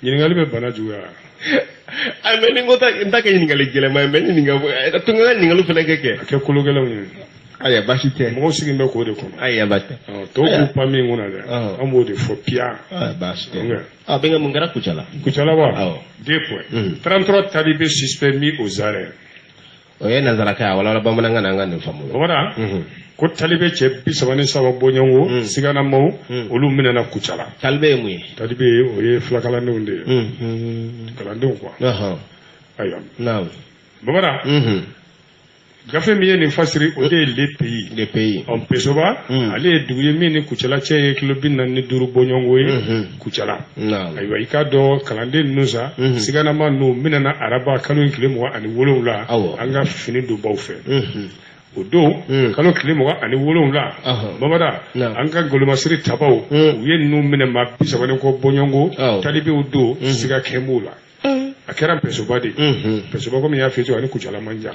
Ɲininkali bɛ bana juguya. Ayi, mais ni n ko n ta kɛ ɲininkali gɛlɛnman ye, mais ɲininka to n ka ɲininkali fana kɛ. A kɛ kolo gɛlɛnw ye. Ayiwa, baasi tɛ. Mɔgɔw sigilen bɛ k'o de kɔnɔ. Ayiwa, baasi tɛ. Tɔw k'u pan min kunna dɛ, an b'o de fɔ piya. Baasi tɛ. A bɛnkɛ, mun kɛra Kucala? Kucala wa? Awɔ. Deux points. 33 talibés suspects mis aux arrêts. O ye nanzarakan ye, a walawala bamanankan na, an ka nin faamu. O bɔra ko talibe cɛ 33 bɔɲɔgɔnko siganamaw, olu minɛna Kucala. Talibe ye mun ye? Talibe, o ye fulakalandenw de ye, kalandenw quoi. Ayiwa. Bamada, gafe min ye nin fasiri, o de ye Le Pays. Le Pays. Ɔ, Npesoba, ale ye dugu ye min ni Kucala cɛ ye kilo 45 bɔɲɔgɔnko ye Kucala. Ayiwa, i k'a dɔn kalanden ninnu sa, siganama ninnu minɛna araba kalo in tile 27, an ka fini donbaw fɛ. O don, kalo tile 27, Bamada, an ka golomasiri tabaw, u ye ninnu minɛ, maa 30 ni kɔ bɔɲɔgɔnko, talibew don, siga kɛn b'u la. A kɛra Npesoba de ye. Npesoba, komi n y'a f'i ye cogo, ani Kucala man jan.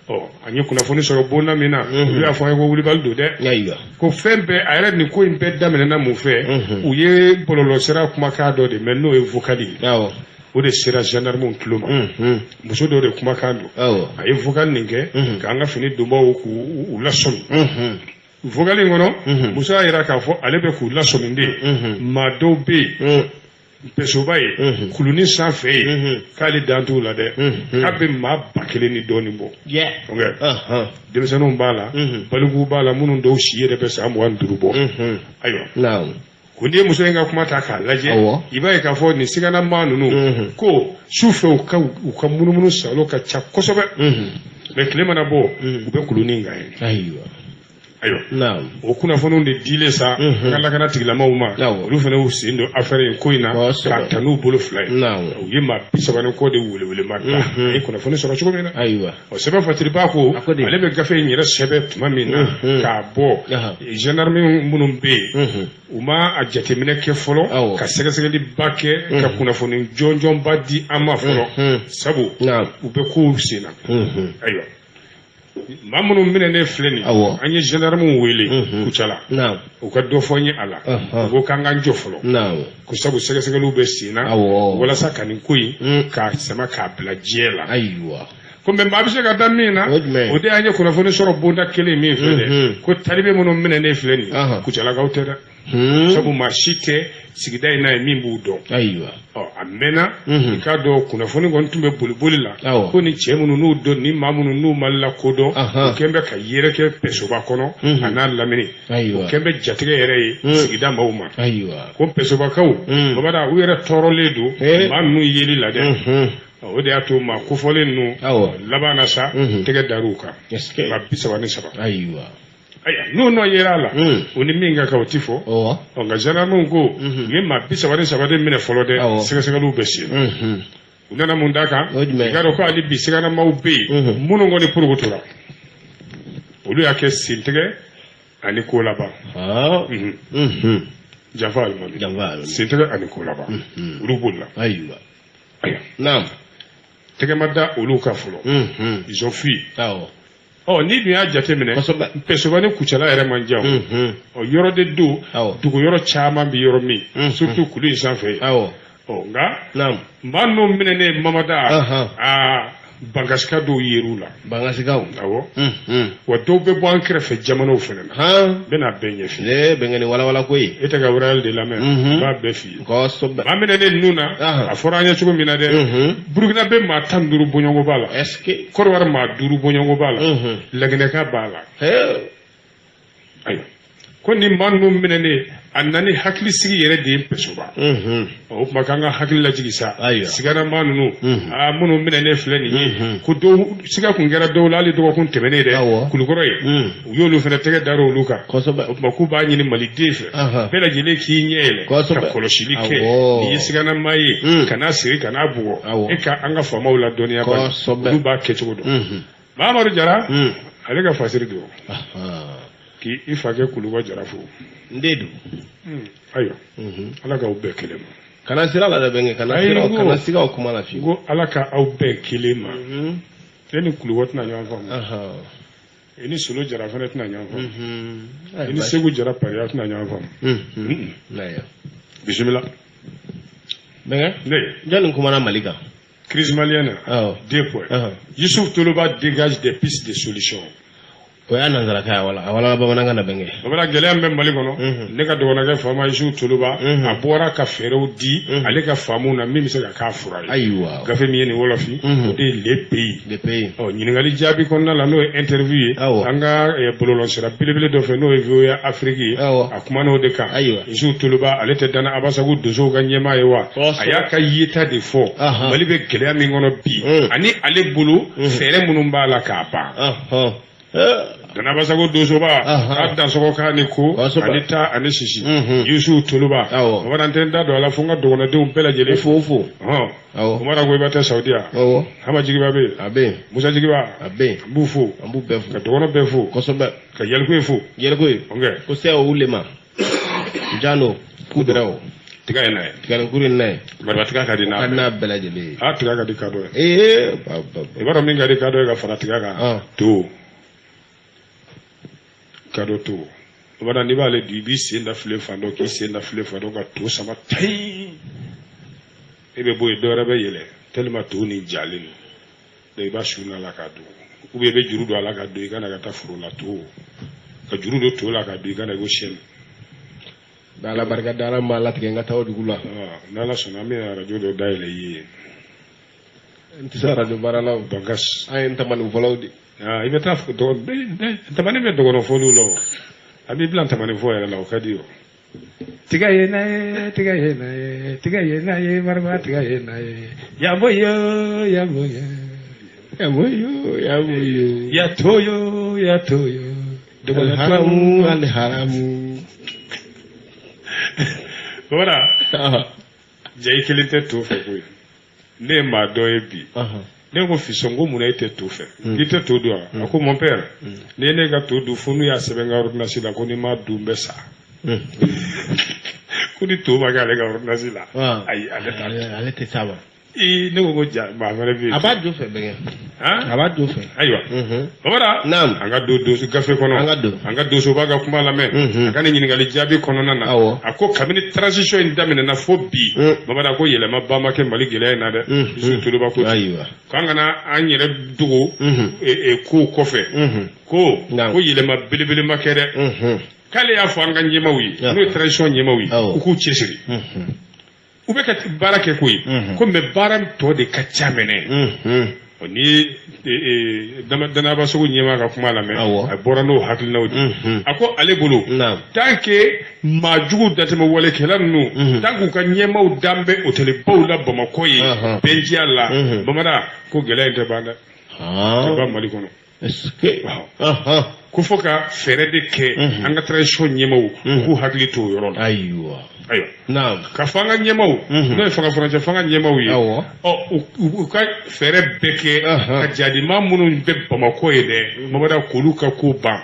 Ɔ, an ye kunnafoni sɔrɔ bonda min na, olu y'a fɔ an ye ko wulibali don dɛ, ko fɛn bɛɛ a yɛrɛ, nin ko in bɛɛ daminɛna mun fɛ? U ye bɔlɔlɔsira kumakan dɔ de mɛn, n'o ye vocal ye. O de sera gendarmew tulo ma. Muso dɔ de kumakan don. A ye vocal nin kɛ k'an ka fini donbaw k'u lasɔmi. Vocal in kɔnɔ, muso y'a jira k'a fɔ ale bɛ k'u lasɔmi de, maa dɔw bɛ yen Npesoba ye, kulunin sanfɛ ye, k'ale dan t'u la dɛ, k'a bɛ maa 1000 ni dɔɔnin bɔ. Denmisɛnninw b'a la, balikuw b'a la, minnu dɔw si yɛrɛ bɛ san 25 bɔ. Ayiwa, ko n'i ye muso in ka kuma ta k'a lajɛ, i b'a ye k'a fɔ nin siganamaa ninnu ko su fɛ u ka munumunu salo ka ca kosɛbɛ, mais tile mana bɔ, u bɛ kulunin kan yen. Ayiwa, o kunnafoniw de dilen sa an ka lakana tigilamaw ma, olu fana y'u sen don affaire in ko in na k'a ta n'u bolo fila ye. U ye maa 30 ni kɔ de welewelema da. A ye kunnafoni sɔrɔ cogo min na, o sɛbɛn fasiriba ko ale bɛ gafe in yɛrɛ sɛbɛn tuma min na k'a bɔ, gendarme minnu bɛ yen, u ma a jateminɛ kɛ fɔlɔ ka sɛgɛsɛgɛliba kɛ ka kunnafoni jɔnjɔnba di an ma fɔlɔ, sabu u bɛ kow sen na. Ayiwa, maa minnu minɛnen filɛ nin, an ye gendarmew wele Kucala u ka dɔ fɔ n ye a la. U ko k'an k'an jɔ fɔlɔ, ko sabu sɛgɛsɛgɛliw bɛ sen na walasa ka nin ko in k'a sama k'a bila jɛ la. Ko mais maa bɛ se ka da min na, o de y'an ye kunnafoni sɔrɔ bonda kelen min fɛ dɛ, ko talibe minnu minɛnen filɛ nin, Kucalakaw tɛ dɛ, sabu maa si tɛ sigida in na ye min b'u dɔn. Ɔ, a mɛnna, i k'a dɔn kunnafoni kɔni tun bɛ boliboli la ko ni cɛ minnu n'u dɔn, ni maa minnu n'u ma lakodɔn, u kɛn bɛ ka yɛrɛkɛ Npesoba kɔnɔ a n'a lamini, u kɛn bɛ jatigɛ yɛrɛ ye sigida maaw ma. Ko Npesobakaw, babada, u yɛrɛ tɔɔrɔlen don maa ninnu yeli la dɛ. O de y'a to maa kofɔlen ninnu laban na sa, tɛgɛ dar'u kan, maa 33. Ayiwa, n'o nɔ yera a la, o ni min ka kan, o ti fɔ. Ɔ, nka gendarmew ko u ye maa 33 de minɛ fɔlɔ dɛ, sɛgɛsɛgɛliw bɛ sen. U nana mun d'a kan? I k'a dɔn ko hali bi siganamaw bɛ yen minnu kɔni porokotora, olu y'a kɛ sentigɛ ani ko laban. Janfa alimami, sentigɛ ani ko laban, olu bolila. Ayiwa, tɛgɛ ma da olu kan fɔlɔ, ils ont fui. Ɔ, n'i dun y'a jateminɛ, Npesoba ni Kucala yɛrɛ man jan. Ɔ, yɔrɔ de don, dugu yɔrɔ caman bɛ yɔrɔ min, surtout kulu in sanfɛ. Ɔ, nka maa ninnu minɛnen, Mamada, aa, bangasika dɔw yer'u la. Bangasikaw? Awɔ, wa dɔw bɛ bɔ an kɛrɛfɛ jamanaw fana na. N bɛna bɛɛ ɲɛf'i ye. Ee, bɛnkɛ, ni walawala ko ye. E tɛ ka Royal de lamɛn, n b'a bɛɛ f'i ye. Maa minɛnen ninnu na, a fɔra an ye cogo min na dɛ, Burukina bɛ maa 15 bɔɲɔgɔnko b'a la. Est ce que Kɔdiwari maa 5 bɔɲɔgɔnko b'a la, Laginɛka b'a la. Ayiwa, ko nin maa ninnu minɛnen, a nana ni hakilisigi yɛrɛ de ye Npesoba. O tuma k'an ka hakili lajigin sa, sigana maa ninnu, aa, minnu minɛnen filɛ nin ye, ko dɔw siga kun kɛra dɔw la hali dɔgɔkun tɛmɛnen dɛ, Kulukɔrɔ ye, u y'olu fana tɛgɛ dar'olu olu kan. O tuma k'u b'a ɲini maliden fɛ, bɛɛ lajɛlen k'i ɲɛ yɛlɛ ka kɔlɔsili kɛ. N'i ye sigana maa ye, kan'a siri, kan'a bugɔ, e ka an ka faamaw ladɔnniya, olu b'a kɛcogo dɔn. Mamadu Jara, ale ka fasiri don k'i i fakɛ Kulukɔ Jara fo. N den don. Ayiwa, Ala k'aw bɛɛ kelen ma. Kana sira la dɛ, bɛnkɛ, kana sira, kana siga o kuma la fiyewu. Ko Ala ka aw bɛɛ kelen ma. E ni Kulukɔ tɛna ɲɔgɔn faamu, i ni Solo Jara fana tɛna ɲɔgɔn faamu, i ni Segu Jara Pariya tɛna ɲɔgɔn faamu. Bisimila. Bɛnkɛ Ne jɔnni kumana Mali kan? Crise malienne. Awɔ. Deux points. Youssouf Toloba dégage des pistes de solution. O y'a nanzarakan ye wala a wala bamanankan na bɛnkɛ. Bamanan gɛlɛya min bɛ Mali kɔnɔ, ne ka dɔgɔnɔkɛ faama Youssouf Toloba, a bɔra ka fɛɛrɛw di ale ka faamuw na min bɛ se ka k'a fura ye. Ayiwa. Gafe min ye nin wɔlɔfi, o de ye Le Pays. Le Pays. Ɔ ɲininkali jaabi kɔnɔna la n'o ye interview ye, Awɔ. an ka bɔlɔlɔsira belebele dɔ fɛ n'o ye VOA Afrique ye, Awɔ. a kumana o de kan. Ayiwa. Youssouf Toloba ale tɛ Dana Abasagu donsow ka ɲɛmaa ye wa? Kosɛbɛ. A y'a ka yeta de fɔ. Mali bɛ gɛlɛya min kɔnɔ bi, ani ale bolo fɛɛrɛ minnu b'a la k'a ban. Dana Abasagu donsoba, k'a dansɔgɔ k'a ni ko, Kosɛbɛ. ani taa ani sisi. Youssouf Toloba. Awɔ. Bamanan tɛ n da don a la fo n ka dɔgɔnɔdenw bɛɛ lajɛlen Fo fo. Ɔhɔn. Awɔ. Umara Goyiba tɛ Saudiya. Awɔ. Hama Jigiba bɛ yen. A bɛ yen. Musa Jigiba. A bɛ yen. N b'u fo. An b'u bɛɛ fo. Ka dɔgɔnɔ bɛɛ fo. Kosɛbɛ. Ka Yalikuye fo. Yɛrɛko ye. Ɔnkɛ. Ko sɛ o le ma. Jano. Kudɛrɛ o. Tiga ye n'a ye. Tiganikuru in n'a ye. Marifa tiga ka di n'a Ka bɛɛ. n'a bɛɛ lajɛlen ye. A tiga ka di kadɔ ye. Ee ba ba ba. I b'a dɔn min ka di kadɔ ye ka fara tiga kan. To. Kadɔ to. I b'a dɔn n'i b'ale dun i b'i sen da filen fan dɔ k'i sen da filen fan dɔ ka to sama tayi. E bɛ bɔ yen dɔ wɛrɛ bɛ yɛlɛ tellement to nin jalen don. Donc i b'a su n'a la k'a dun. Ou bien i bɛ juru don a la ka don i ka na ka taa foro la to. Ka juru don to la ka don i ka na i ko siyɛn. N'Ala barika da Ala ma latigɛ n ka taa o dugu la. N'Ala sɔnna an bɛna arajo dɔ dayɛlɛ i ye. N tɛ se arajo baara la o. Bankas. An ye ntamani fɔlɔw de. I bɛ taa ntamani bɛ dɔgɔnɔ fɔliw la o. A b'i bila ntamani fɔ yɛrɛ la o ka di o. Tiga ye na ye, tiga ye na ye, tiga ye na ye, marifa tiga ye na ye. Yaboyo, yaboyo. Yaboyo, yaboyo. Yatoyo, yatoyo. Dɔgɔnɔ Haramu, ale haramu. Bamanan, ja i kelen tɛ to fɛ koyi. Ne ye maa dɔ ye bi. Ne ko fisɔn ko munna e tɛ to fɛ? K'i tɛ to dun wa? A ko mon père, n'i ye ne ka to dun fo n'u y'a sɛbɛn n ka ordonnance la ko ni n m'a dun n bɛ sa. Ko ni to ma kɛ ale ka ordonnance la. Ayi ale t'a dun. Ale tɛ s'a ma. Ee ne ko ko ja maa fɛnɛ bɛ yen. A b'a jo fɛ bɛnkɛ. A b'a jo fɛ. Ayiwa. Bamanan. Naam. An ka don donso gafe kɔnɔ. An ka don. An ka donsoba ka kuma lamɛn. A ka nin ɲininkali jaabi kɔnɔna na. Awɔ. A ko kabini transition in daminɛna fo bi. Bamanan ko yɛlɛma ba ma kɛ Mali gɛlɛya in na dɛ. Youssouf Toloba ko ten. Ayiwa. K'an kana an yɛrɛ dogo kow kɔfɛ. Ko ko yɛlɛma belebele ma kɛ dɛ. K'ale y'a fɔ an ka ɲɛmaaw ye. N'o ye transition ɲɛmaaw ye. Awɔ. U k'u cɛsiri. U bɛ ka baara kɛ koyi. Ko mais baara tɔ de ka ca mɛnɛ. Ni ye Danaba Sogo ɲɛmaa ka kuma lamɛn, a bɔra n'o hakilinaw de ye. A ko ale bolo, tant que maa jugu datɛmɛ walekɛla ninnu, tant k'u ka ɲɛmaaw dan bɛ hôtelbaw la Bamakɔ ye, bɛnjiya la, Bamanan ko gɛlɛya in tɛ ban dɛ. Tɛ ban Mali kɔnɔ. Est-ce que. Ko fo ka fɛɛrɛ de kɛ an ka transition ɲɛmaaw k'u hakili to o yɔrɔ la. Ayiwa. Ayiwa. Naam. Ka fɔ an ka ɲɛmaaw, n'o ye fanga furancɛ fanga ɲɛmaaw ye. Awɔ. Ɔ u ka fɛɛrɛ bɛɛ kɛ ka jadima minnu bɛ Bamakɔ ye dɛ, Mamada k'olu ka ko ban.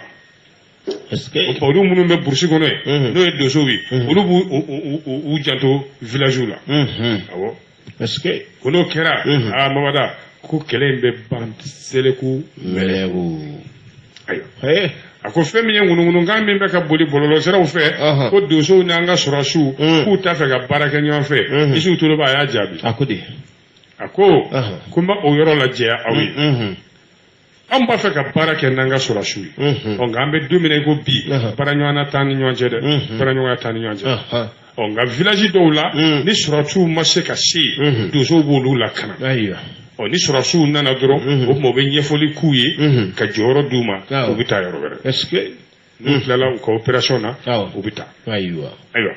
Est-ce que. Olu minnu bɛ burusi kɔnɔ yen, n'o ye donsow ye, olu b'u janto village la. Awɔ. Est-ce que. Ko n'o kɛra, aa Mamada ko kɛlɛ in bɛ ban seleku mɛlɛku. Ayiwa. A ko fɛn min ye ŋunuŋunukan min bɛ ka boli bɔlɔlɔsiraw fɛ, ko donsow n'an ka sɔrɔdasiw k'u t'a fɛ ka baara kɛ ɲɔgɔn fɛ. Youssouf Toloba a y'a jaabi. A ko de. A ko ko n b'a o yɔrɔ lajɛya aw ye. Anw b'a fɛ ka baara kɛ n'an ka sɔrɔdasiw ye. Ɔ nka an bɛ don min na i ko bi, baaraɲɔgɔnna t'an ni ɲɔgɔn cɛ dɛ. Baaraɲɔgɔnya t'an ni ɲɔgɔn cɛ. Ɔ nka village dɔw la, ni sɔrɔdasiw ma se ka se yen, donsow b'olu lakana. Ayiwa. Ɔ ni sɔrɔdasiw nana dɔrɔn, o tuma u bɛ ɲɛfɔli k'u ye, ka jɔyɔrɔ d'u ma, u bɛ taa yɔrɔ wɛrɛ. Est-ce que. N'u tilala u ka opération na, u bɛ taa. Ayiwa. Ayiwa.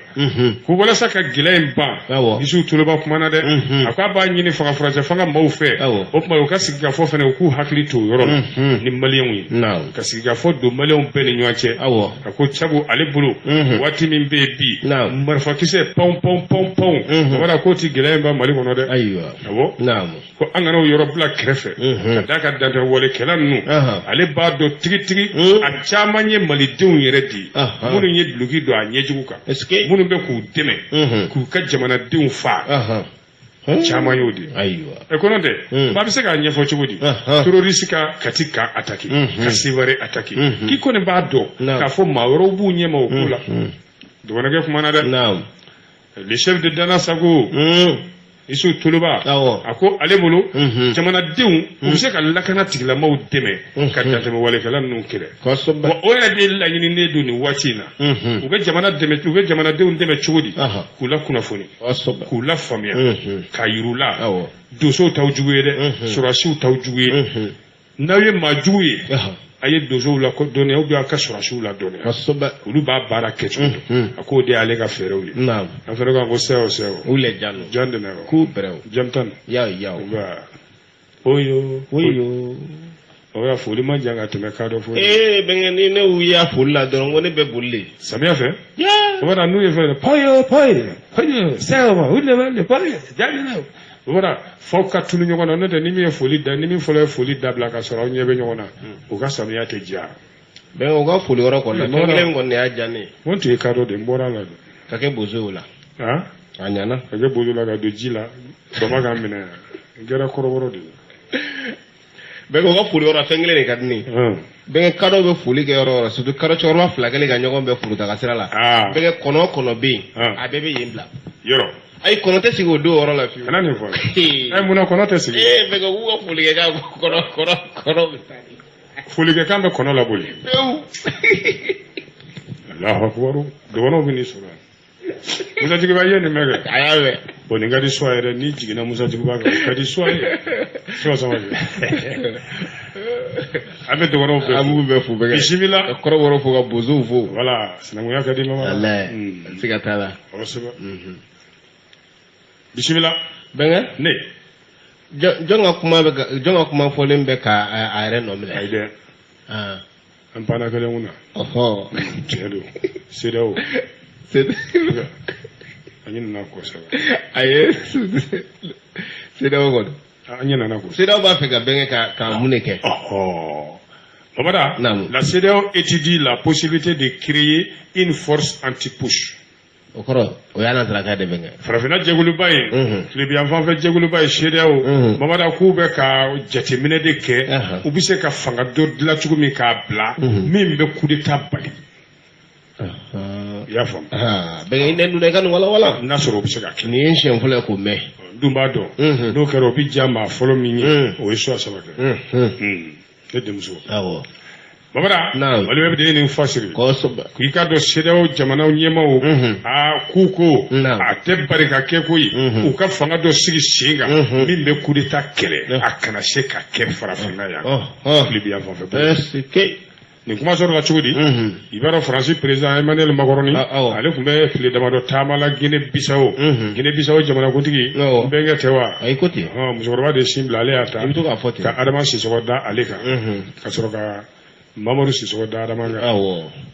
Ko walasa ka gɛlɛya in ban, Youssouf Toloba kumana dɛ. A k'a b'a ɲini fanga furancɛ fanga maaw fɛ. O tuma u ka sigikafɔ fana u k'u hakili to o yɔrɔ la ni maliyɛnw ye. Ka sigikafɔ don maliyɛnw bɛɛ ni ɲɔgɔn cɛ. Awɔ. A ko sabu ale bolo, waati min bɛ yen bi, marifakisɛ panw panw panw panw. O b'a k'o ti gɛlɛya in ban Mali kɔnɔ dɛ. Ayiwa. Awɔ. Naamu. Ko an kana o yɔrɔ bila kɛrɛfɛ. Ka d'a ka dantɛwalekɛla ninnu. Ale b'a dɔn tigitigi. A caman ye malidenw yɛrɛ de ye. Minnu ye duloki don a ɲɛjugu kan. Est-ce que. Minnu bɛ k'u dɛmɛ. K'u ka jamanadenw faa. Caman y'o de ye. Ayiwa. Ɛ kɔnɔ tɛ. Maa bɛ se k'a ɲɛfɔ cogo di? Terroriste ka Kati kan attaquer. Ka Sevare attaquer. K'i kɔni b'a dɔn. K'a fɔ maa wɛrɛw b'u ɲɛma o ko la. Dɔgɔnɔkɛ kumana dɛ. Naamu. Le chef de Danasago, Isu Toloba, a ko ale bolo, jamanadenw u bɛ se ka lakana tigilamaw dɛmɛ ka dantɛmɛ walekɛla ninnu kɛlɛ. Wa o yɛrɛ de laɲininen don nin waati in na. U bɛ jamana dɛmɛ, u bɛ jamanadenw dɛmɛ cogo di? K'u lakunnafoni, k'u lafaamuya, k'a yir'u la donsow t'aw jugu ye dɛ, sɔrɔdasiw t'aw jugu ye. N'aw ye maa jugu ye, a ye donsow ladɔnniya ou bien aw ka sɔrɔdasiw ladɔnniya, olu b'a baara kɛ cogo dɔn. A k'o de y'ale ka fɛɛrɛw ye. An fɛnɛ ko ko sɛw sɛw. U le jalo. Jan dɛmɛ. K'u bɛrɛw. Jam tan. Yaw yaw. Oyo. Oyo. O y'a foli man jan ka tɛmɛ kadɔ foli. Ee bɛnkɛ, ni ne y'u y'a foli la dɔrɔn, ko ne bɛ boli de. Samiya fɛ. O b'a n'u ye fɛn payo payo payo sɛw u le le payo jan o b'a f'aw ka tunu ɲɔgɔn na. N'o tɛ, ni min ye foli da, ni min fɔlɔ ye foli dabila ka sɔrɔ aw ɲɛ bɛ ɲɔgɔn na, o ka samiya tɛ diya. Bɛnkɛ, o ka foli yɔrɔ kɔni na, fɛn kelen min kɔni de y'a diya ne ye. N tun ye kadɔ de, n bɔra a la de. Ka kɛ bozo ye o la. Han. A ɲana. Ka kɛ bozo la, ka don ji la, bama ka minɛ, n kɛra kɔrɔbɔrɔ de ye. Bɛnkɛ, o ka foli yɔrɔ, fɛn kelen de ka di ne ye. Bɛnkɛ, kadɔw bɛ foli kɛ yɔrɔ o yɔrɔ, surtout kadɔ cɛkɔrɔba fila kɛlen ka ɲɔgɔn bɛɛ furutaga sira la. Bɛnkɛ, kɔnɔ o kɔnɔ bɛ yen, a bɛɛ bɛ yen bila. Yɔrɔ. Ayi, kɔnɔ tɛ sigi o don yɔrɔ la fiyewu. Kana nin fɔ. Ɛ, munna kɔnɔ tɛ sigi? Ee bɛnkɛ, k'u ka foli kɛ k'a kɔnɔ kɔnɔ kɔnɔ bɛ taa de. Folikɛkan bɛ kɔnɔ laboli. Pewu. Alahu akubaru, dɔgɔnɔw bɛ n'i sɔrɔ yan. Musa Jigiba, i ye nin mɛn kɛ. A y'a mɛn. Bon, nin ka di suwa yɛrɛ. N'i jiginna Musa Jigiba kan, o ka di suwa ye. Suwa sabali. An bɛ dɔgɔnɔw bɛɛ. An b'u bɛɛ fo bɛnkɛ. Bisimila. Ka kɔrɔbɔrɔ fo, ka bozow fo. Voilà, sinankunya ka di mama. Walayi, siga t'a la. Kosɛbɛ. Bisimila. Bɛnkɛ. Ne. Jɔn ka kuma bɛ ka, jɔn ka kuma fɔlen bɛ ka a yɛrɛ nɔ minɛ? Ayi dɛ. An panna kelen kunna. Tiɲɛ don. CEDEAO. An ɲinɛna kosɛbɛ. Ayi, CEDEAO kɔni. An ɲinɛna kosɛbɛ. CEDEAO b'a fɛ ka bɛnkɛ ka mun de kɛ? Mamada, la CEDEAO étudie la possibilité de créer une force anti-putsch. O kɔrɔ, o y'a nansarakan de bɛnkɛ. Farafinna jɛkuluba ye, tilebiyan fanfɛ jɛkuluba ye, CEDEAO, Mamada, k'u bɛ ka jateminɛ de kɛ, u bɛ se ka fanga dɔ dilan cogo min k'a bila min bɛ coup d'état bali. I y'a faamu? Bɛnkɛ, i nɛn donna, i ka nin walawala. N'a sɔrɔ o bɛ se ka kɛ. Nin ye n siɲɛ fɔlɔ ye k'o mɛn. N dun b'a dɔn, n'o kɛra, o bɛ diya maa fɔlɔ min ye, o ye Suwa Samake. Ne denmuso. Awɔ. Babara, Mali de ye nin fasiri. Kosɛbɛ. K'i ka dɔn CEDEAO jamanaw ɲɛmaaw, aa, k'u ko a tɛ bari ka kɛ koyi, u ka fanga dɔ sigi sen kan min bɛ coup d'état kɛlɛ, a kana se ka kɛ farafinna yan, tilebiyan fanfɛ. Nin kuma sɔrɔla cogo di? I b'a dɔn, Faransi président Emmanuel Macron, ale tun bɛ tile damadɔ taama la Guinée Bissau. Guinée Bissau jamanakuntigi, n bɛnkɛ tɛ wa? Ayi, ko ten. Musokɔrɔba de ye sin bila, ale y'a ta. I bɛ to k'a fɔ ten. Ka Adama Sisɔkɔ da ale kan, ka sɔrɔ ka Mamadu Sisɔkɔ da Adama kan.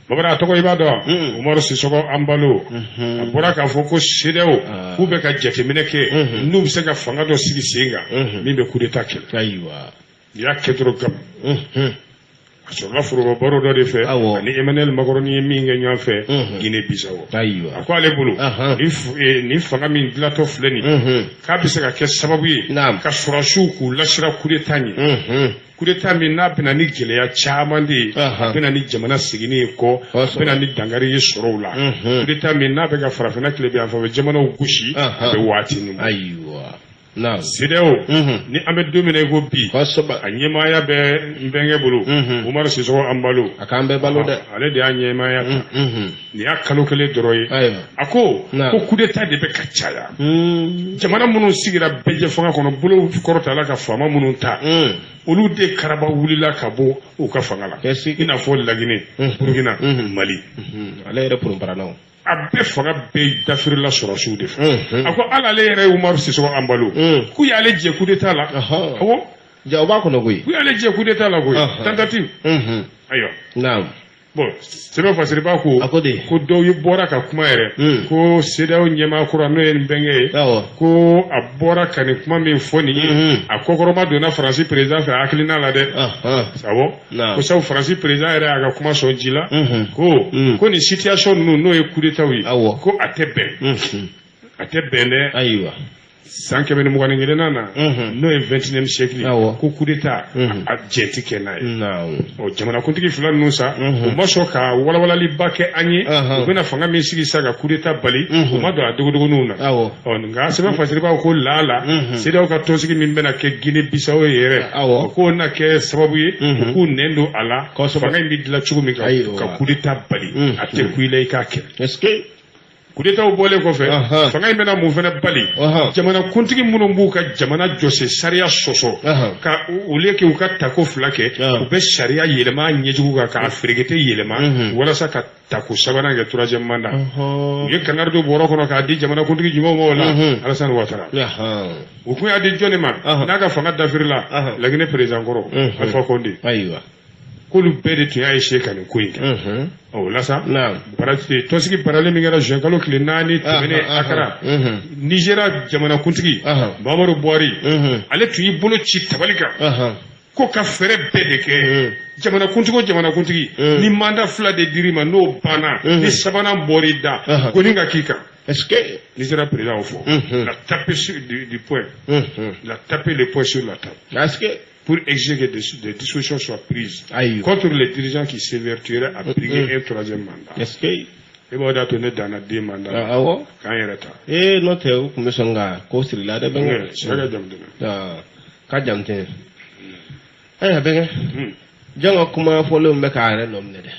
Bamanan, a tɔgɔ i b'a dɔn, Umaru Sisɔkɔ Anbalo, a bɔra k'a fɔ ko CEDEAO k'u bɛ ka jateminɛ kɛ n'u bɛ se ka fanga dɔ sigi sen kan min bɛ coup d'état kɛlɛ. Ayiwa. N'i y'a kɛ dɔrɔn gam. A sɔrɔla foroba baro dɔ de fɛ ani Emmanuel Macron ye min kɛ ɲɔgɔn fɛ Guinée Bissau. Ayiwa. A ko ale bolo, nin fanga min dilatɔ filɛ nin, k'a bɛ se ka kɛ sababu ye ka sɔrɔdasiw k'u lasira coup d'état ɲɛ. Coup d'état min n'a bɛna ni gɛlɛya caman de ye, a bɛna ni jamana seginni ye kɔ, a bɛna ni dankari ye sɔrɔw la. Coup d'état min n'a bɛ ka farafinna tilebin yan fanfɛ jamanaw gosi, a bɛ waati nin bɔ. Ayiwa. CEDEAO, ni an bɛ don min na i ko bi, a ɲɛmaaya bɛ n bɛnkɛ bolo, Umaru Sisɔkɔ Anbalo. A k'an bɛɛ balo dɛ. Ale de y'a ɲɛmaaya ta. Nin y'a kalo kelen dɔrɔn ye. A ko ko coup d'état de bɛ ka caya. Jamana minnu sigira bɛɛjɛ fanga kɔnɔ, bolo kɔrɔtala ka faama minnu ta, olu de karaba wulila ka bɔ u ka fanga la. I n'a fɔ Laginɛ, Burukina, Mali. Ale yɛrɛ poroparanaw. A bɛɛ fanga bɛɛ dafirila sɔrɔdasiw de fɛ. A ko hali ale yɛrɛ ye Umaru Sisɔkɔ Anbalo, k'u y'ale jɛ coup d'état la. Awɔ. Ja, o b'a kɔnɔ koyi. K'u y'ale jɛ coup d'état la koyi. Tentative. Ayiwa. Bon, sɛbɛn fasiriba ko. A ko de. Ko dɔw ye bɔra ka kuma yɛrɛ. Ko CEDEAO ɲɛmaa kura, n'o ye n bɛnkɛ ye. Ko a bɔra ka nin kuma min fɔ nin ye, a kɔkɔrɔma donna Faransi président fɛ hakilina la dɛ. Awɔ. Ko sabu Faransi président yɛrɛ y'a ka kuma sɔn ji la. Ko nin situation ninnu, n'o ye coup d'état ye. Ko a tɛ bɛn. A tɛ bɛn dɛ. Ayiwa. San 121nan na, n'o ye 21e siècle, ko coup d'état a jɛn ti kɛ n'a ye. Ɔ, jamanakuntigi fila ninnu sa, u ma sɔn ka walawalaliba kɛ an ye. U bɛna fanga min sigi sa ka coup d'état bali, u ma don a dogodogoninw na. Ɔ, nka sɛbɛn fasiribaw ko laala CEDEAO ka tɔnsigi min bɛna kɛ Guinée Bissau yɛrɛ, k'o na kɛ sababu ye u k'u nɛn don a la, fanga in bɛ dilan cogo min ka coup d'état bali, a tɛ ku i la i k'a kɛ. Coup d'état bɔlen kɔfɛ, fanga in bɛna mun fana bali? Jamanakuntigi minnu b'u ka jamana jɔse sariya sɔsɔ, ka au lieu que u ka tako fila kɛ, u bɛ sariya yɛlɛma ɲɛjugu kan k'a ferekete yɛlɛma walasa ka tako sabanan kɛ, troisième mandat. U ye kangari don bɔrɔ kɔnɔ k'a di jamanakuntigi jumɛnw ma o la? Alassane Ouattara. U kun y'a di jɔnni ma n'a ka fanga dafirila? Laginɛ président kɔrɔ Alpha Condé. K'olu bɛɛ de tun y'a essayer ka nin ko in kɛ. O la sa, tɔnsigi baralen min kɛra juin kalo tile 4 tɛmɛnen Accra, Nigéria jamanakuntigi Muhammadu Buhari, ale tun y'i bolo ci tabali kan ko ka fɛɛrɛ bɛɛ de kɛ, jamanakuntigi o jamanakuntigi ni mandat fila de dir'i ma, n'o banna, ni sabanan bɔr'i da, goni ka k'i kan. Est-ce que Nigéria président y'o fɔ, il a tapé sur du poing, il a tapé le poing sur la table Est-ce que pour exiger que des dispositions soient prises contre les dirigeants qui s'évertueraient à briguer un troisième mandat. Est-ce que E b'o da to ne danna deux mandats. Awɔ. K'an yɛrɛ ta. Ee, n'o tɛ, u tun bɛ sɔn ka ko siri la dɛ, bɛnkɛ. Sɛ ka jamu tɛmɛ. Ka jamu tɛ. Ayiwa bɛnkɛ, jɔn ka kuma fɔlenw bɛ k'a yɛrɛ nɔ minɛ dɛ.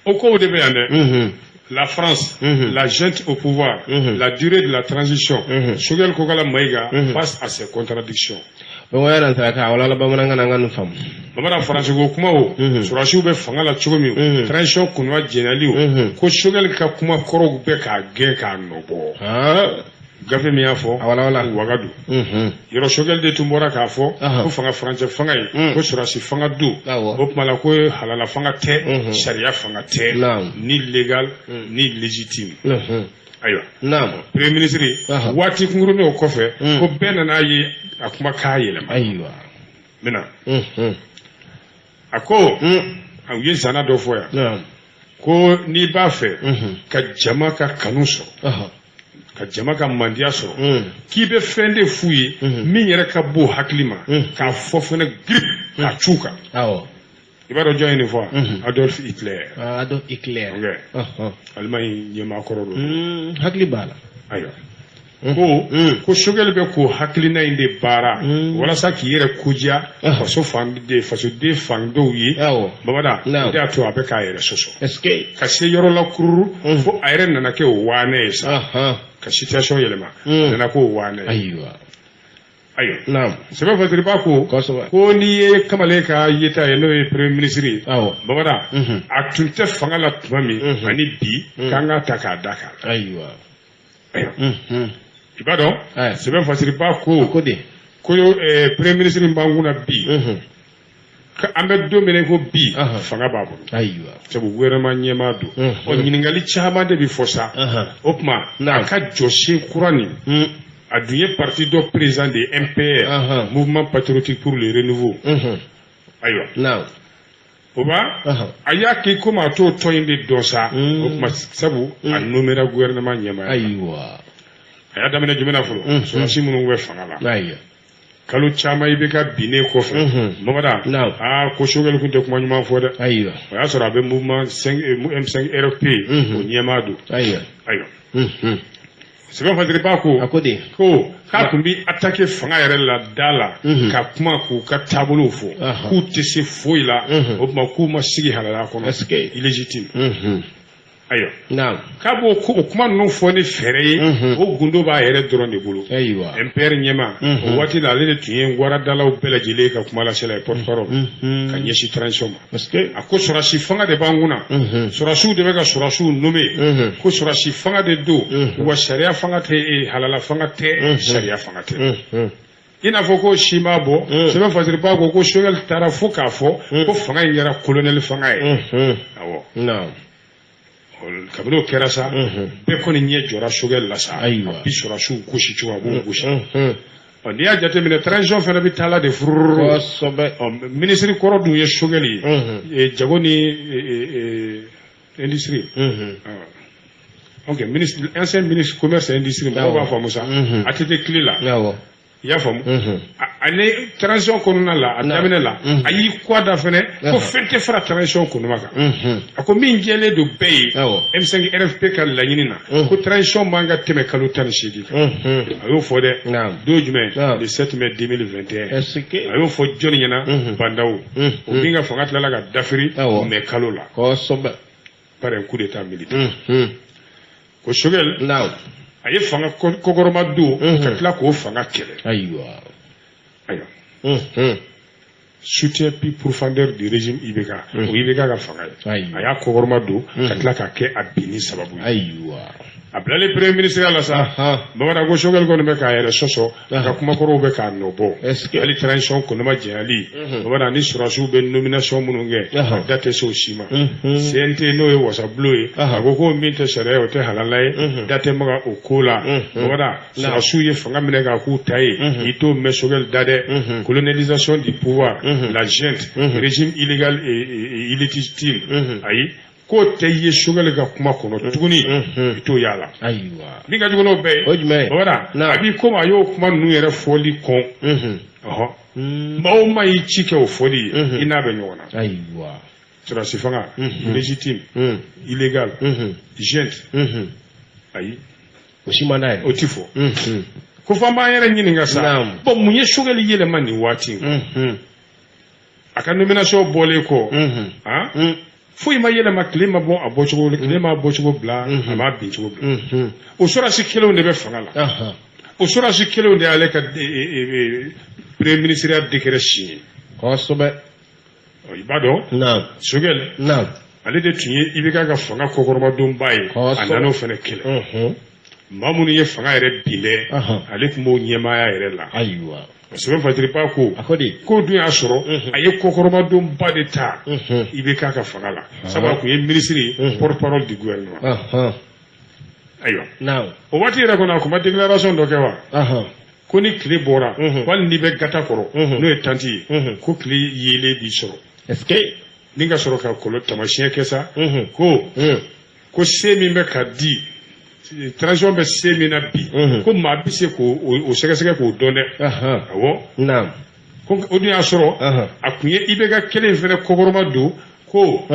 O kow de bɛ yan dɛ. La France, la junte au pouvoir, la durée de la transition, Choguel Kokala Maïga face à ces contradictions. Bɛnkɛ yɛrɛ ta k'a wala bamanankan na, an ka nin faamu. Bamanan, faransi ko kuma o, sɔrɔdasiw bɛ fanga la cogo min, transition kunna jɛnali o, ko Choguel ka kuma kɔrɔw bɛ k'a gɛn k'a nɔ bɔ. Gafe min y'a fɔ, A wala wala. Wagadu yɔrɔ, Choguel de tun bɔra k'a fɔ ko fanga furancɛ fanga ye, ko sɔrɔdasi fanga don. O tuma la, ko halala fanga tɛ, sariya fanga tɛ, ni légal ni légitime. Ayiwa, premier ministre, waati kunkurunin o kɔfɛ, ko bɛɛ nana ye a kuma k'a yɛlɛma. N bɛna a ko u ye zana dɔ fɔ yan ko n'i b'a fɛ ka jama ka kanu sɔrɔ, ka jama ka mandiya sɔrɔ, k'i bɛ fɛn de f'u ye min yɛrɛ ka bon hakili ma, k'a fɔ fɛnɛ girip k'a c'u kan. I b'a dɔn jɔn ye nin fɔ? Adolf Hitler. Adolf Hitler. Allemagne ɲɛmaa kɔrɔ don. Hakili b'a la. Ayiwa, ko Choguel bɛ k'o hakilina in de baara walasa k'i yɛrɛ kodiya faso fan de fasoden fan dɔw ye. Babada, o de y'a to a bɛ k'a yɛrɛ sɔsɔ. Est-ce que ka se yɔrɔ la kururu fo a yɛrɛ nana kɛ o waanɛ ye sa, ka situation yɛlɛma, a nana k'o waanɛ ye. Ayiwa, sɛbɛn fasiriba ko ko n'i ye kamalen ka yeta ye, n'o ye premier ministre ye, Babada, a tun tɛ fanga la tuma min ani bi, k'an k'a ta k'a da kan. Ayiwa, i b'a dɔn, sɛbɛn fasiriba ko ko de ko premier ministre min b'an kunna bi, an bɛ don min na ko bi, fanga b'a bolo. Sabu gouvernement ɲɛmaa don. Ɔ, ɲininkali caman de bɛ fɔ sa. O tuma, a ka jɔsen kura nin, a dun ye parti dɔ président de MPR, Mouvement patriotique pour le renouveau. Ayiwa, o b'a a y'a kɛ komi a t'o tɔn in de dɔn sa. O tuma, sabu a nommera gouvernement ɲɛmaa. A y'a daminɛ jumɛn na fɔlɔ? Sɔrɔdasi minnu bɛ fanga la kalo caman i bɛ ka binnen kɔfɛ, Mamada, aa, ko Choguel tun tɛ kuma ɲuman fɔ dɛ. O y'a sɔrɔ a bɛ mouvement M5 RFP, o ɲɛmaa don. Ayiwa, sɛbɛn fasiriba ko A ko de ko k'a tun bɛ attaquer fanga yɛrɛ la da la, ka kuma k'u ka taabolow fɔ, k'u tɛ se foyi la. O tuma, k'u ma sigi halala kɔnɔ, illégitime. Ayiwa, k'a b'o o kuma ninnu fɔ ni fɛɛrɛ ye, o gundo b'a yɛrɛ dɔrɔn de bolo. MPR ɲɛmaa, o waati la, ale de tun ye waradalaw bɛɛ lajɛlen ka kuma lasela ye, porte parole ka ɲɛsin transition ma. A ko sɔrɔdasi fanga de b'an kunna, sɔrɔdasiw de bɛ ka sɔrɔdasiw nommer, ko sɔrɔdasi fanga de don wa, sariya fanga tɛ, halala fanga tɛ, sariya fanga tɛ. I n'a fɔ ko si m'a bɔ. Sɛbɛn fasiriba ko ko Choguel taara fo k'a fɔ ko fanga in kɛra colonel fanga ye. Awɔ, kabini o kɛra sa, bɛɛ kɔni ɲɛ jɔra Choguel la sa. A bi sɔrɔdasiw gosi cogo, a b'u gosi. Ɔ, n'i y'a jateminɛ, transition fana bɛ taa la de furururu. Ɔ, minisiri kɔrɔ dun ye Choguel ye, jago ni industrie. Ok, ministre, ancien ministre commerce et industrie, mɔgɔw b'a faamu sa. ATT tile la. I y'a faamu. Ale transition kɔnɔna la, a daminɛ la, a y'i kɔ da fɛnɛ ko fɛn tɛ fara transition kɔnɔma kan. A ko min jɛlen don bɛɛ ye, M5 RFP ka laɲini na, ko transition man ka tɛmɛ kalo 18 kan. A y'o fɔ dɛ. Don jumɛn? Le 7 mai 2021. A y'o fɔ jɔnni ɲɛna? Bah N'Daw. O min ka fanga tilala ka dafiri mai kalo la. Kosɛbɛ. Par un coup d'état militaire. Ko Choguel, a ye fanga kɔkɔrɔma don ka tila k'o fanga kɛlɛ. Ayiwa. Ayiwa. Soutien plus profondeur du régime IBK. O IBK ka fanga ye. A y'a kɔkɔrɔma don ka tila k'a kɛ a binni sababu ye. Ayiwa. A bilalen premier ministre la sa, Bamanan ko Choguel kɔni bɛ k'a yɛrɛ sɔsɔ, a ka kumakɔrɔw bɛ k'a nɔ bɔ. Hali transition kɔni ma jɛyali. Bamanan ni sɔrɔdasiw bɛ nomination minnu kɛ, a da tɛ se o si ma. CNT n'o ye wasabulon ye, a ko ko min tɛ sariya ye, o tɛ halala ye, da tɛ maga o ko la. Bamanan sɔrɔdasiw ye fanga minɛ k'a k'u ta ye, i t'o mɛn Choguel da dɛ. Colonisation du pouvoir, la junte, régime illégal et illégitime. Ayi, k'o tɛ ye Choguel ka kuma kɔnɔ tuguni, i t'o y'a la. Ayiwa. Min ka jugu n'o bɛɛ ye, o jumɛn ye? Bamanan a b'i komi a y'o kuma ninnu yɛrɛ fɔli kɔn. Maa o maa y'i ci kɛ o fɔli ye, i n'a bɛ ɲɔgɔn na. Ayiwa. Sɔrɔdasi fanga, légitime, illégal, junte. Ayi. O si man d'a ye. O ti fɔ. Ko f'an b'an yɛrɛ ɲininka sa. Bon, mun ye Choguel yɛlɛma nin waati in? A ka nomination bɔlen kɔ, foyi ma yɛlɛma, tile ma bɔ a bɔcogo, tile ma bɔcogo bila, a m'a bin cogo bila. O sɔrɔdasi kelenw de bɛ fanga la. O sɔrɔdasi kelenw de y'ale ka premier ministre décret signé. Kosɛbɛ. I b'a dɔn. Choguel. Ale de tun ye IBK ka fanga kɔkɔrɔmadonba ye. A nan'o fana kɛlɛ. Maa minnu ye fanga yɛrɛ bin dɛ, ale tun b'o ɲɛmaaya yɛrɛ la. Ayiwa. Sɛbɛn Fatiriba ko. A ko di? Ko dun y'a sɔrɔ a ye kɔkɔrɔmadonba de ta IBK ka fanga la. Sabu a tun ye ministre porte-parole du gouvernement. Ayiwa. O waati yɛrɛ kɔnɔ, a tun ma déclaration dɔ kɛ wa? Ko ni tile bɔra, wali n'i bɛ gata kɔrɔ, n'o ye tanti ye, ko tile yeelen b'i sɔrɔ. Est-ce que. Ni ka sɔrɔ ka kɔlɔ taamasiyɛn kɛ sa. Ko se min bɛ ka di, transition bɛ se min na bi, ko maa bɛ se k'o sɛgɛsɛgɛ k'o dɔn dɛ. Awɔ. Ko o dun y'a sɔrɔ a tun ye IBK kelen in fana kɔkɔrɔma don ko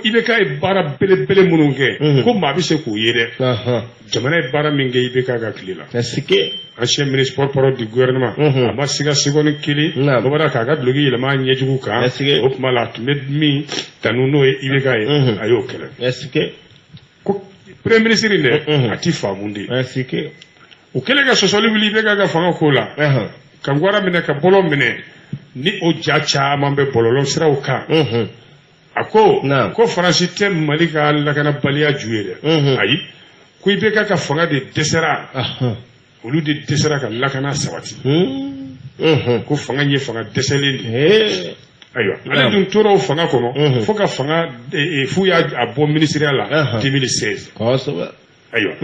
IBK ye baara belebele minnu kɛ, ko maa bɛ se k'o ye dɛ. Jamana ye baara min kɛ IBK ka tile la. Est-ce que. Ancien ministre porte-parole du gouvernement, a ma siga seconde kelen, Bamanan k'a ka duloki yɛlɛma a ɲɛjugu kan. O tuma la, a tun bɛ min tanu n'o ye IBK ye, a y'o kɛlɛ. Est-ce que. Ko premier ministre in dɛ, a ti faamu de. Est-ce que. O kɛlen ka sɔsɔli wuli IBK ka fanga ko la, ka gwara minɛ, ka bɔlɔ minɛ, ni o ja caman bɛ bɔlɔlɔ siraw kan. A ko ko Faransi tɛ Mali ka lakanabaliya ju ye dɛ. Ayi, ko IBK ka fanga de dɛsɛra. Olu de dɛsɛra ka lakana sabati. Ko fanga ye fanga dɛsɛlen de ye. Ayiwa, ale dun tora o fanga kɔnɔ fo ka fanga f'u y'a bɔ ministériya la 2016. Kosɛbɛ. Ayiwa.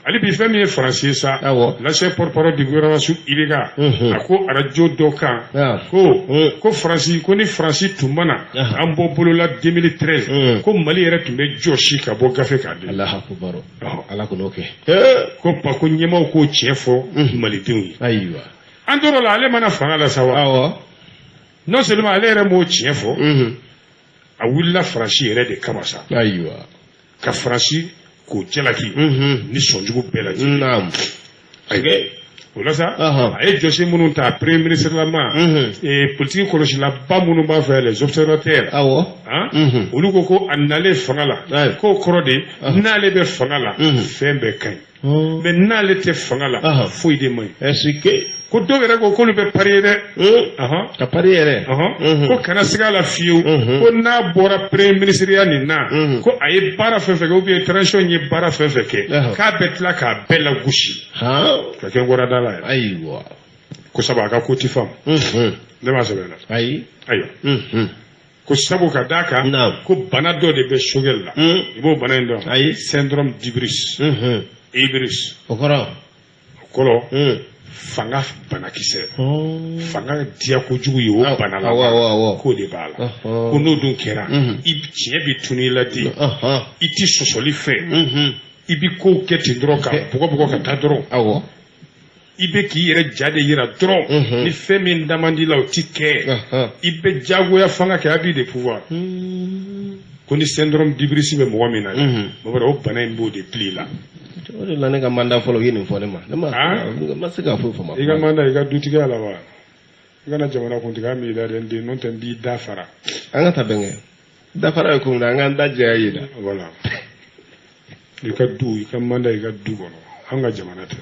Ale bi fɛn min ye Faransi ye sa, l'ancien porte-parole du gouvernement sous IBK, a ko arajo dɔ kan ko Faransi, ko ni Faransi tun ma na an bɔ bolola 2013, ko Mali yɛrɛ tun bɛ jɔsi ka bɔ gafe k'a di. Alahu akubaru. Ala k'o kɛ. Ko pa ko ɲɛmaaw k'o tiɲɛ fɔ Malidenw ye. Ayiwa. An tor'o la, ale mana fanga la sa wa. Awɔ. Non seulement ale yɛrɛ m'o tiɲɛ fɔ, a wulila Faransi yɛrɛ de kama sa. Ayiwa. Ka Faransi k'o jalaki ni sɔnjugu bɛɛ lajɛlen. Ayiwa. O la sa, a ye jɔsi minnu ta premier ministre lama, politique kɔlɔsilaba minnu b'a fɛ, les observateurs. Awɔ. Olu ko a nalen fanga la, k'o kɔrɔ de n'ale bɛ fanga la, fɛn bɛɛ ka ɲi. Mais n'ale tɛ fanga la, foyi de man ɲi. Est-ce que. Ko dɔw yɛrɛ ko k'olu bɛ parier dɛ. Ka parier yɛrɛ. Ko kana siga a la fiyewu. Ko n'a bɔra premier ministre nin na, ko a ye baara fɛn fɛn kɛ, ou bien transition ye baara fɛn fɛn kɛ, k'a bɛ tila k'a bɛɛ lagosi. Ka kɛ ngɔrɔda la yɛrɛ. Ayiwa. Ko sabu a ka ko ti faamu. Ne b'a sɛbɛn la. Ayi. Ayiwa. Ko sabu ka d'a kan, ko bana dɔ de bɛ Choguel la. I b'o bana in dɔn. Ayi. Syndrome d'Hybris. Hybris. O kɔrɔ. O kɔrɔ. Fanga banakisɛ. Fanga diya kojugu ye o bana la. K'o de b'a la. Ko n'o dun kɛra, i tiɲɛ bɛ tunu i la den. I ti sɔsɔli fɛ. I bɛ kow kɛ ten dɔrɔn ka bugɔ bugɔ ka taa dɔrɔn. Awɔ. I bɛ k'i yɛrɛ ja de yira dɔrɔn. Ni fɛn min da man di la, o ti kɛ. I bɛ jagoya fanga kɛ, abus de pouvoir. Ko ni syndrome d'hybris bɛ mɔgɔ min na, Mamadu, o bana in b'o de bila i la. O de la ne ka mandat fɔlɔ, u ye nin fɔ ne ma. Ne ma ma se k'a foyi faamu. I ka mandat, i ka dutigiya la wa, i kana jamana kuntigiya min la dɛ, n den, n'o tɛ n b'i da fara. An ka taa bɛnkɛ dafara ye ko min na, an k'an da jɛya yen na. Voilà, i ka du, i ka mandat, i ka du kɔnɔ, an ka jamana tɛ.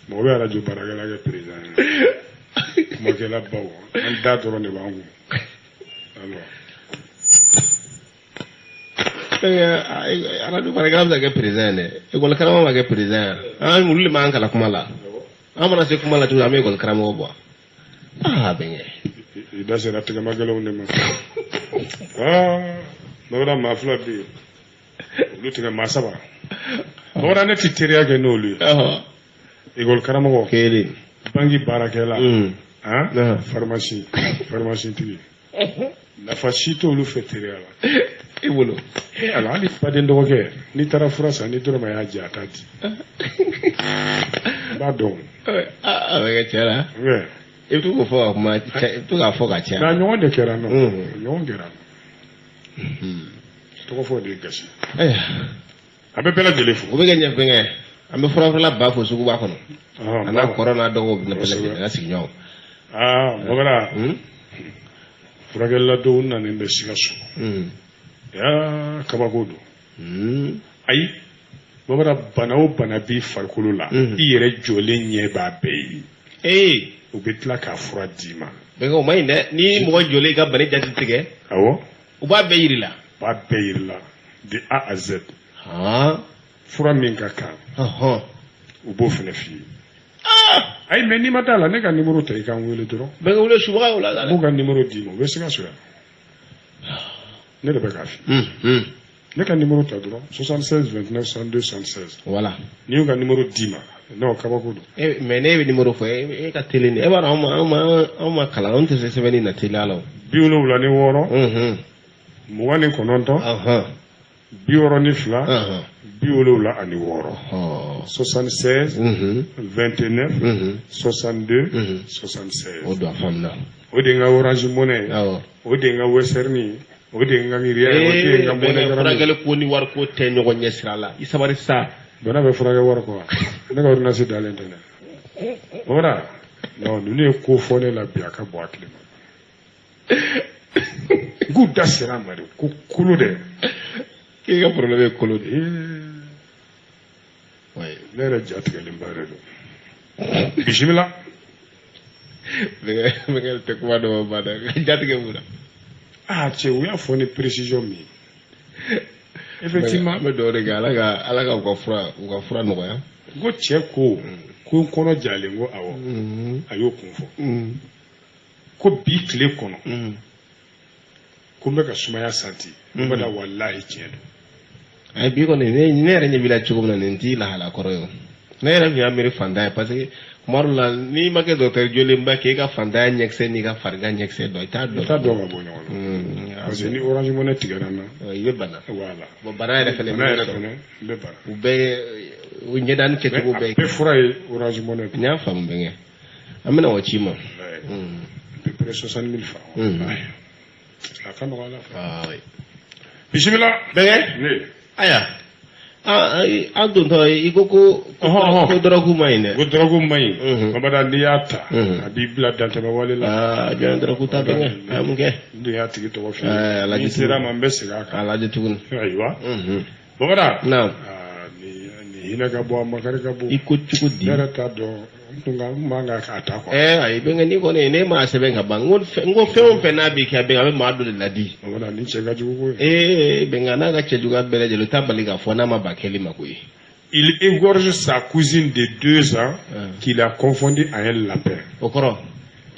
Mɔgɔ bɛ arajo baarakɛla kɛ président ye, kumakɛla baw, an da dɔrɔn de b'an kun. Alors arajo baarakɛla bɛ se ka kɛ président ye dɛ, ekɔli karamɔgɔ ma kɛ président ye. An olu de m'an kalan kuma la, an mana se kuma la cogo, an bɛ ekɔli karamɔgɔ bɔ. Aa bɛnkɛ. I da sera tɛgɛma gɛlɛnw de ma. Aa Bamanan, maa fila bɛ yen, olu tigɛ maa saba. Bamanan, ne tɛ teriya kɛ n'olu ye. Ekɔli karamɔgɔ kelen, banki baarakɛla, han, pharmacie tigi, nafa si t'olu fɛ teriya la. I bolo. E ala, hali baden dɔgɔkɛ, n'i taara fura san, ni dɔrɔmɛ y'a jɛ, a t'a di. N b'a dɔn. A bɛ kɛ cɛ la. I bɛ to k'o fɔ ka kuma, i bɛ to k'a fɔ ka caya. Nka ɲɔgɔn de kɛra n na, ɲɔgɔn kɛra n na. Tɔgɔ fɔ de ye gasi. A bɛ bɛɛ lajɛlen fo. O bɛ kɛ ɲɛ fɛnkɛ, an bɛ furafurala ba fo suguba kɔnɔ. A n'a kɔrɔ n'a dɔgɔw bɛ bɛɛ lajɛlen, a sigiɲɔgɔnw. Aa Bɔkara, furakɛlila dɔw nanen bɛ Sikaso. Yaa, kabako don. Ayi Bɔkara, bana o bana b'i farikolo la, i yɛrɛ jɔlen ɲɛ b'a bɛɛ ye. Ee. U bɛ tila k'a fura d'i ma. Bɛnkɛ, o man ɲi dɛ, ni mɔgɔ jɔlen i ka bana jate tigɛ. Awɔ. U b'a bɛɛ yir'i la. U b'a bɛɛ yir'i la de A à Z. Fura min ka kan, u b'o fana f'i ye. Ayi, mais n'i ma da la, ne ka numéro ta, i ka n wele dɔrɔn. Bɛnkɛ, wele subaga o la. N b'u ka numéro d'i ma, u bɛ Sikaso yan. Ne de bɛ k'a f'i ye. Ne ka numéro ta dɔrɔn, 76 29 62 76. Voilà. N'i y'u ka numéro d'i ma, non, kabako don. Mais ne bɛ numéro fɔ, e ka teli nin, e b'a dɔn anw ma kalan, anw tɛ se sɛbɛnni na teliya la o. 76, 29, 62, 76. 76 29 62 76. O don, a faamuna. O de ye n ka Orange Money ye. O de ye n ka Western ye. O de ye n ka Ria ye. O de ye n ka MoneyGram ye. Furakɛli ko ni wari ko tɛ ɲɔgɔn ɲɛ sira la, i sabali sa. Bana bɛ furakɛ wari kɔ wa? Ne ka ordonnance dalen tɛ dɛ. Bamanan, non, ninnu ye ko fɔ ne la bi, a ka bon hakili ma. N k'u da sera a ma de ko kolo dɛ. K'e ka problème ye kolo de ye. Ne yɛrɛ ja tigɛlenba de don. Bisimila. Bɛnkɛ tɛ kuma dɔ ba dɛ, ja tigɛ mun na? Ah cɛ, u y'a fɔ ni précision min ye. Effectivement. An bɛ dugawu de kɛ, Ala ka u ka fura nɔgɔya. N ko cɛ ko n kɔnɔ jalen, ko awɔ, a y'o kun fɔ. Ko bi tile kɔnɔ, ko n bɛ ka sumaya santi. N bɛ da, walahi tiɲɛ don. Ayi, bi kɔni ne yɛrɛ ɲɛ b'i la cogo min na, nin t'i lahala kɔrɔ ye o. Ne yɛrɛ tun y'a miiri fantanya ye, parce que kuma dɔ la, n'i ma kɛ dɔgɔtɔrɔ jolenba k'e ka fantanya ɲɛkisɛ n'i ka farigan ɲɛkisɛ dɔn, i t'a dɔn. I t'a dɔn ka bɔ ɲɔgɔn na. Parce que ni Orange Money tigɛra n na. I bɛ bana. Voilà. Bon, bana yɛrɛ fɛnɛ. Bana yɛrɛ fɛnɛ, n bɛ bana. U bɛɛ, u ɲɛdani kɛcogo bɛɛ. A bɛɛ fura ye Orange Money. N y'a faamu bɛnkɛ, an bɛna o ci ma. À peu près 60 000 francs. A ka nɔgɔn Ala fɛ. Ah oui. Bisimila. Bɛnkɛ. Ne. Aya. An dontɔ, i ko dɔrɔgu ma ɲi dɛ. Ko dɔrɔgu ma ɲi. Babada, n'i y'a ta, a b'i bila dantɛmɛ wale la. Aa, jɔn dɔrɔgu ta bɛnkɛ, a ye mun kɛ? N dun y'a tigi tɔgɔ f'i ye. Ni sera ma, n bɛ segin a kan. A lajɛ tuguni. Ayiwa. Babada. Naam. Nin hinɛ ka bon, a makari ka bon. I ko cogo di? Ne yɛrɛ t'a dɔn. N tun ka n man kan k'a ta quoi. Ayi bɛnkɛ, n'i kɔni ne m'a sɛbɛn ka ban, n ko fɛn o fɛn n'a bɛ kɛ, bɛnkɛ, a bɛ maa dɔ de ladi. Babada, nin cɛ ka jugu koyi. Bɛnkɛ, n'a ka cɛjuguya bɛɛ lajɛlen, o t'a bali k'a fɔ n'a ma ban kɛli ma koyi. Il égorge sa cousine de 2 ans qu'il a confondu à un lapin. O kɔrɔ?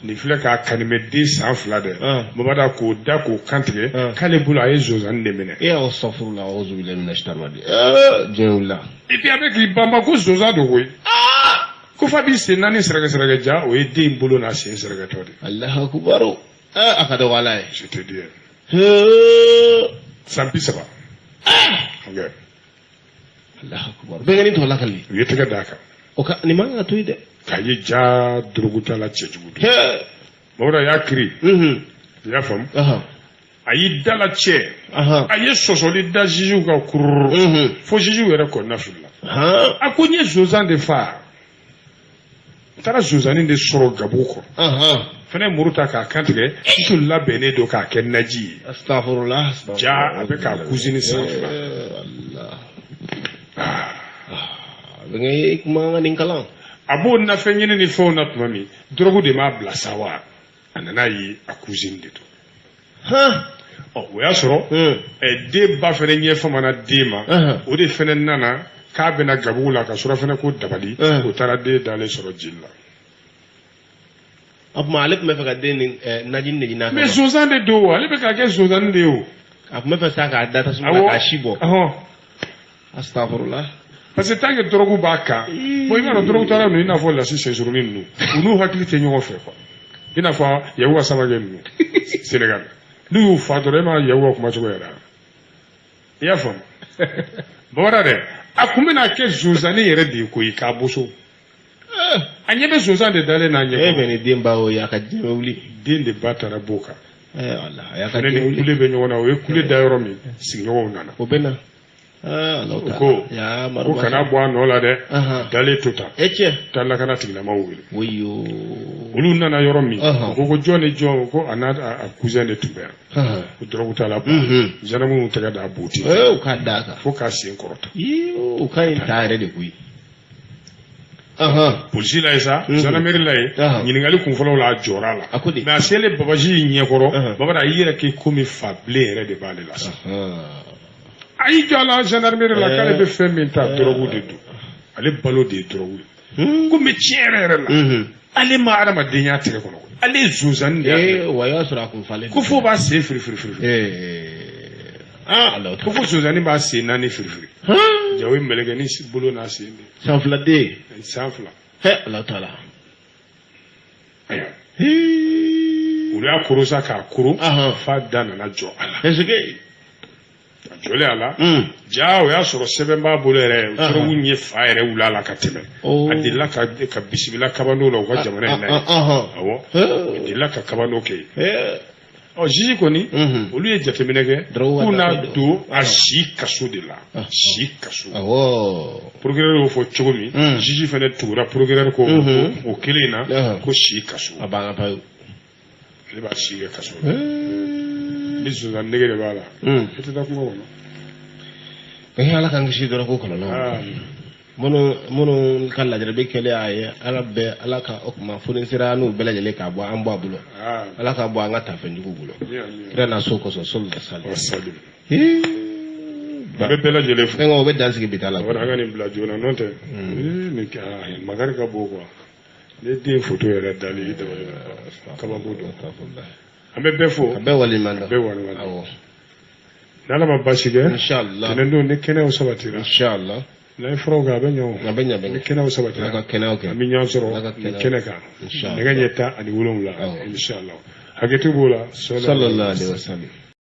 Nin filɛ k'a kanimɛden san 2 dɛ. Babada, k'o da k'o kantigɛ, k'ale bolo a ye zonzan de minɛ. E y'aw safurula, awuzu bilahi mina shaitan rajim. Diɲɛ wulila. Et puis a bɛ k'i banba ko zonzan don koyi. Ko fa b'i sen naani sɛrɛgɛ sɛrɛgɛ, ja o ye den in bolo n'a sen sɛrɛgɛtɔ de. Alahu akubaru. A ka dɔgɔ Ala ye. Je te dis. San 30. Ok. Allahu akbar. Bɛnkɛ nin tɔgɔ lakali. U ye tɛgɛ d'a kan. O ka nin man kan ka to yen dɛ. K'a ye ja dorogutala cɛjugu don. Mamadu y'a kiri. I y'a faamu. A y'i dala cɛ. A ye sɔsɔli da jugew kan kururu. Fo jugew yɛrɛ kɔnɔna filila. A ko n ye zonzan de faa. N taara zonzannin de sɔrɔ gabugu kɔnɔ. Fana ye muru ta k'a kantigɛ. N tun labɛnnen don k'a kɛ naji ye. Astagfirullah. Ja a bɛ k'a cousine san 2. Bɛnkɛ kuma ka nin kalan. A b'o nafɛn ɲini ni fɛnw na tuma min, dɔrɔgu de m'a bila sa wa. A nana ye a cousine de don. Ɔ o y'a sɔrɔ den ba fana ɲɛ famana den ma. O de fana nana k'a bɛna gabugu la ka sɔrɔ fana ko dabali. O taara den dalen sɔrɔ jeli la. O tuma ale tun bɛ fɛ ka den ni naji de ɲini a kama. Mais zonzan de don o, ale bɛ k'a kɛ zonzanni de ye o. A tun bɛ fɛ sa k'a da tasuma la k'a si bɔ. Astagfirullah. Parce que tant que dɔrɔgu b'a kan, bon i b'a dɔn dɔrɔgu taara ninnu i n'a fɔ Lasi Sɛnsurunin ninnu, u n'u hakili tɛ ɲɔgɔn fɛ quoi. I n'a fɔ Yakuba Samakɛ ninnu Sénégal. N'u y'u fa dɔrɔn e ma Yakuba kuma cogo yɛrɛ. I y'a faamu. Bamanan dɛ, a kun bɛna kɛ zonzanni yɛrɛ de ye koyi k'a boso. A ɲɛ bɛ zonzan de dalen n'a ɲɛ. E bɛ ni den ba o ye a ka diɲɛ wuli. Den de ba taara b'o kan. Ala a y'a ka diɲɛ wuli. Kule bɛ ɲɔgɔn na, o ye kule da yɔrɔ min, sigiɲɔgɔnw nana. O bɛ na. O ko ko kana bɔ a nɔ la dɛ, dalen to tan. E tiɲɛ. Taa lakana tigilamaw wele. Oyo. Olu nana yɔrɔ min, u ko ko jɔn ni jɔn, ko a n'a a cousin de tun bɛ yan. Ko dɔrɔgu t'a la. Gendarme y'u tɛgɛ da boti. U k'a d'a kan. Fo k'a sen kɔrɔta. U ka ɲi ta yɛrɛ de koyi. Polisi la ye sa, gendarmerie la ye, ɲininkali kunfɔlɔw la a jɔra a la. A ko di. Mais a selen babaji ɲɛkɔrɔ, babada a y'i yɛrɛ kɛ komi fa bilen yɛrɛ de b'ale la sa. A y'i jɔ a la gendarmerie la k'ale bɛ fɛn min ta dɔrɔgu de don. Ale balo de ye dɔrɔgu ye. Ko mais tiɲɛ yɛrɛ yɛrɛ la, ale ma adamadenya tigɛ kɔnɔ. Ale ye zonzanni de ye. Wa y'a sɔrɔ a kun falen. Ko fo b'a sen firi firi firi. Ko fo zonzanni b'a sen 4 firi firi. Ja o ye mɛlɛkɛnin bolo n'a sen de. San 2 den. San 2. Ala taala. Ayiwa. Olu y'a koro sa k'a koro. F'a da nana jɔ a la. Est-ce que. A jɔlen a la. Ja o y'a sɔrɔ sɛbɛn b'a bolo yɛrɛ. Dɔrɔgu ye fa yɛrɛ wuli a la ka tɛmɛ. A delila ka bisimila kabando la u ka jamana in na yen. Awɔ. A delila ka kabando kɛ yen. Ɔ juge kɔni, olu ye jateminɛ kɛ. K'u n'a don a si kaso de la. Si kaso. Procureur y'o fɔ cogo min, juge fana tugura procureur ko o kelen in na ko si kaso. A banna pewu. Ale b'a si kɛ kaso la. Ni zonzan nege de b'a la. E tɛ taa kungo kɔnɔ. Ala k'an kisi dɔrɔn ko kɔlɔlɔ ma. Minnu ka lajarabi kɛlen a ye, Ala bɛ Ala ka o kuma foni sera n'u bɛɛ lajɛlen k'a bɔ an bɔ a bolo. Ala k'a bɔ an ka taafɛnjugu bolo. Kira n'a so kosɔn sallallahu alaihi wasallam. A bɛ bɛɛ lajɛlen fo. Fɛn o bɛ dan sigi bi ta la. An ka nin bila joona n'o tɛ. Nin makari ka bon quoi. Ne den photo yɛrɛ dalen i dabali bɛ ban. Kabako don. An bɛ bɛɛ fo. A bɛɛ waleɲuman dɔn. A bɛɛ waleɲuman dɔn. N'Ala ma baasi kɛ. Inshallah. Tɛnɛn don ni kɛnɛyaw sabatira. Inshallah. N'a ye furaw kɛ a bɛ ɲɛ o. A bɛ ɲɛ, a bɛ ɲɛ. Ni kɛnɛyaw sabatira. Ala ka kɛnɛyaw kɛ. An bɛ ɲɔgɔn sɔrɔ nin kɛnɛ kan. Inshallah. Nɛgɛ ɲɛ 17. Inshallah. Hakɛto b'o la. Sallallahu alaihi wasallam.